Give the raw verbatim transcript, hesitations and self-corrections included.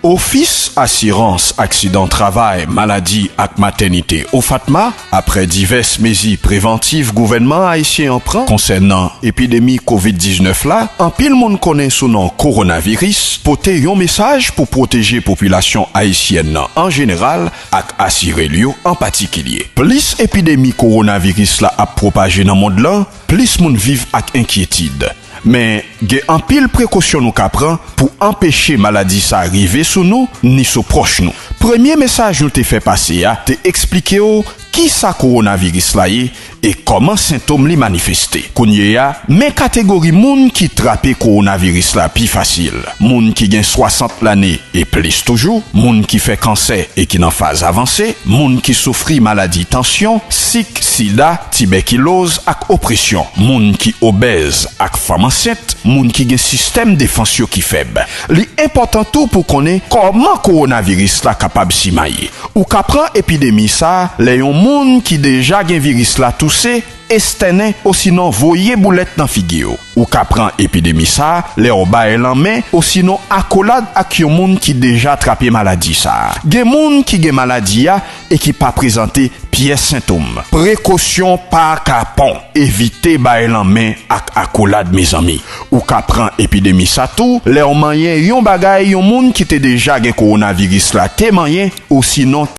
Ofis Asirans Aksidan Travay, Maladi ak Matènite, OFATMA, apre divès mezi prevantif gouvènman ayisyen an pran konsènan epidemi kovid diznèf la, anpil moun konnen sou non kowonaviris, pote yon mesaj pou pwoteje popilasyon ayisyèn nan an jeneral ak asire l yo an patikilye. Plis epidemi kowonaviris la ap pwopaje nan mond lan, plis moun viv ak enkyetid. Men, gen anpil prekosyon nou ka pran pou anpeche maladi sa rive sou nou ni sou pwòch nou. Premye mesaj nou te fè pase a te eksplike w kisa kowonaviris la ye e kòman sentòm li manifeste. Kounye a, men kategori moun ki trape kowonaviris la pi fasil: moun ki gen swasant lane e plis toujou, moun ki fè kansè e ki nan faz avanse, moun ki soufri maladi tansyon, sik, sida, tibèkiloz ak opresyon, moun ki obèz ak fanm ansent, moun ki gen sistèm defans yo ki fèb. Li enpòtan tou pou konnen kòman kowonaviris la kapab simaye. Ou ka pran epidemi sa a lè yon moun ki deja gen viris la touse, estènen, osinon voye boulèt nan figi w. Ou ka pran epidemi sa a lè w bay lanmen osinon akolad ak yon moun ki deja trape maladi sa a. Gen moun ki gen maladi a e ki pa prezante pyès sentòm. Prekosyon pa kapon. Evite bay lanmen ak akolad, mezanmi. Ou ka pran epidemi sa tou lè w manyen yon bagay yon moun ki te deja gen kowonaviris la te manyen osinon